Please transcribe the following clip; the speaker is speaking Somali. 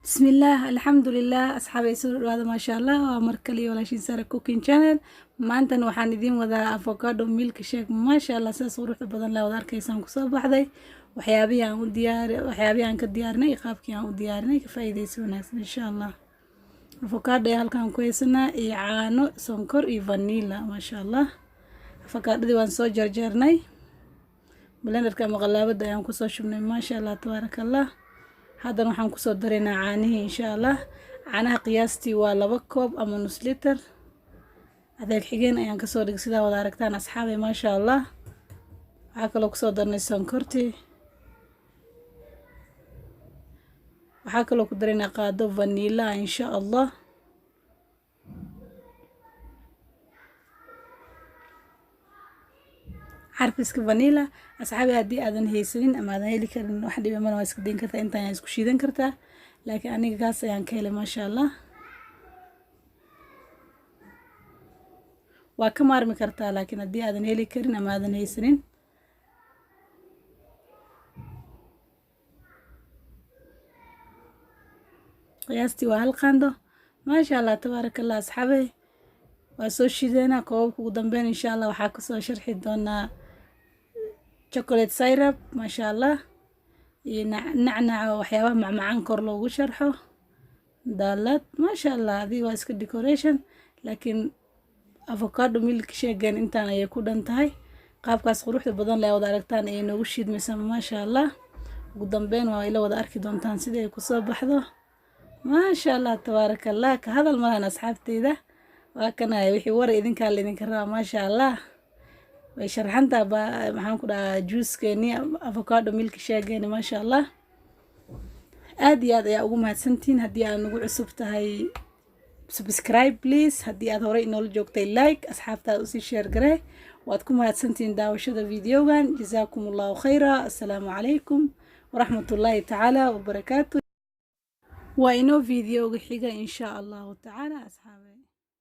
Bismillaah, alxamdulilah, asxaabay, soo dhawaada. Maasha Allah, waa mar kale walaashiin Sara Cooking Channel. Maantana waxaan idiin wadaa avocado milk shake. Maasha Allah, sidaas quruxda badan la wada arkaysaan kusoo baxday. Waxyaabihii aan u diyaari, waxyaabihii aan ka diyaarinay iyo qaabkii aan u diyaarinay, ka faa'iidaysi wanaagsan insha Allah. Avocado ayaa halkaan ku haysanaa iyo caano, sonkor iyo vanilla. Maasha Allah, avocadadii waan soo jarjarnay, blenderka ama qalaabada ayaan kusoo shubnay. Maasha Allah, tabaaraka Allah. Haddana waxaan kusoo daraynaa caanihii insha Allah. Caanaha qiyaastii waa 2 koob ama nus liter. Adeeg xigeen ayaan kasoo dhigay, sidaa wada aragtaan, asxaabay. Maasha Allah, waxaa kaloo kusoo darnay sonkortii. Waxaa kaloo ku daraynaa qaado vanilla insha Allah. Carfiska vanilla, asxaabi, haddii aadan haysanin ama aadan heli karin, wax dhibi mana, waa iska dayn kartaa, intaan ayaa isku shiidan kartaa, laakiin aniga kaas ayaan ka helay. Maasha Allah, waa ka maarmi kartaa, laakiin haddii aadan heli karin ama aadan haysanin. Qiyaastii waa hal qaando. Maasha Allah, tabaaraka Allah, asxaabe, waa soo shiideynaa koobabka. Ugu dambeyn insha Allah waxaa kusoo sharxi doonaa chocolate syrup, maasha Allah, iyo nacnaca, waxyaabaha macmacaan kor loogu sharxo, daalad. Maasha Allah, adiga waa iska decoration, laakiin avocado milk shakegan intaan ayay ku dhan tahay. Qaabkaas quruxda badan le wada aragtaan ayay noogu shiidmaysaa. Maasha Allah, ugu dambeyn waa ila wada arki doontaan sidii ay kusoo baxdo. Maasha Allah, tabaaraka Allah, ka hadal malahan, asxaabteyda. Waa kanaya wixii war idinkaa laydinka rabaa. Maasha Allah, way sharxantaa ba, maxaan ku dhahaa, juuskeeni avocado milk shakegeeni. Maasha Allah, aad iyo aad ayaa ugu mahadsantihiin. Haddii aad nagu cusub tahay, subscribe please. Haddii aad horey inoola joogtay, like, asxaabtaada usii share garee. Waad ku mahadsantihiin daawashada videogan. Jazaakum Allahu khayra. Assalaamu calaykum waraxmatullaahi tacaala wabarakaatu. Waa inoo videoga xiga insha Allahu tacaala, asxaabe.